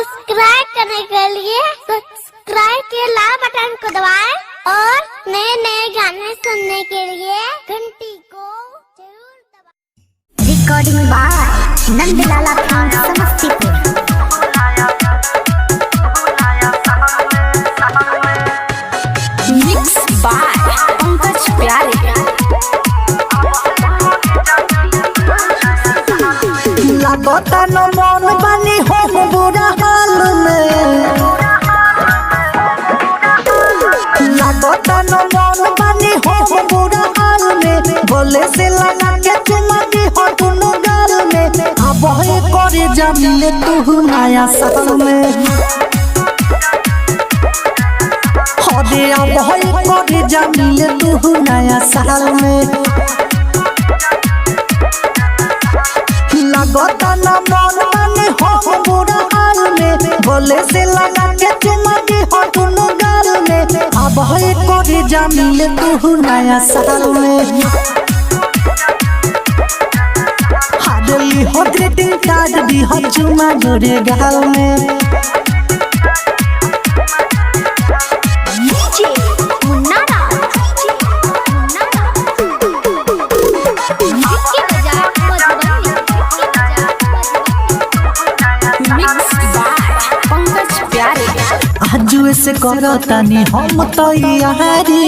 Subscribe करने के लिए सब्सक्राइब के लाल बटन को दबाएं और नए नए गाने सुनने के लिए घंटी को जरूर दबाएं। Recording by Nandlala film Samastipur. Mix by Pankaj Pyare. लागता न मन बानी हम बुरा हाल में, लागता न मन बानी हम बुरा हाल में, गले से लगा के चुमा दी हो दुनु गाल में। अब हे करे जा मिले तू नया साल में, अरे अब हे करे जा मिले तू नया साल में। लागता न मन बानी हम बुरा हाल में, गले से लगा के चुमा दी हो दुनु गाल में। अब हे करे जा मिले तू नया साल में, हाडली हो ग्रीटिंग कार्ड दी हो चुमा गोरे गाल में। डीजे मुन्ना राज, मुन्ना राज, के बाजार मधुबनी के बाजार मधुबनी। मिक्स बाय पंकज प्यारे। आजू से करतानी हम तैयारी,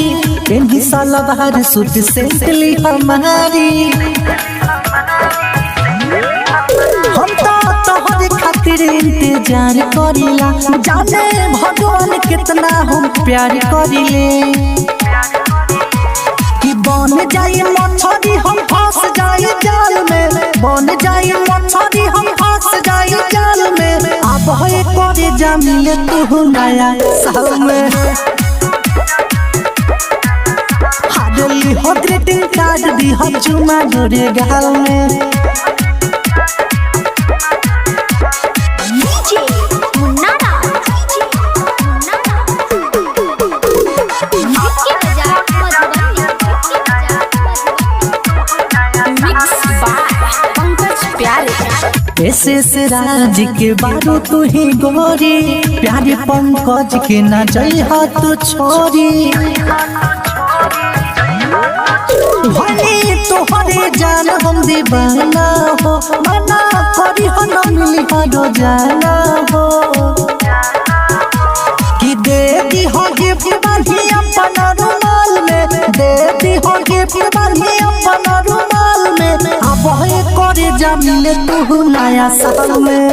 पेन्ही सलवार सूट सेंटली हमारी। हम तो तोहरे खातिर इंतजार करीला, जाने भगवान कितना हम प्यार करीले। कि बन जाई मछरी हम फंस जाई जाल में, बन जाई मछरी हम फंस जाई जाल में। अब हे करे जा मिले तू नया साल में, हाडली हो ग्रीटिंग कार्ड दी हो चुमा गोरे गाल में। डीजे मुन्ना राज, मुन्ना राज, के बाजार मधुबनी के बाजार मधुबनी। मिक्स बाय पंकज प्यारे। एस राज के बारू तू ही गोरी, प्यारे पंकज के ना जई हो तू छोरी। भनी तोहरे जान हम दीवाना हो, मना करी हो न मिली हो रोजाना हो। कि दे दी हो गिफ्ट बांधी अपन रुमाल में, दे दी हो गिफ्ट बांधी अपन रुमाल में। अब हे करे जा मिले तू नया साल में,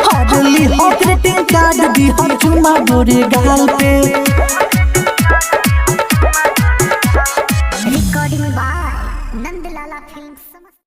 हरली हो ग्रीटिंग कार्ड दी हो चुमा गोरे गाल पे। Recording by Nandlala film.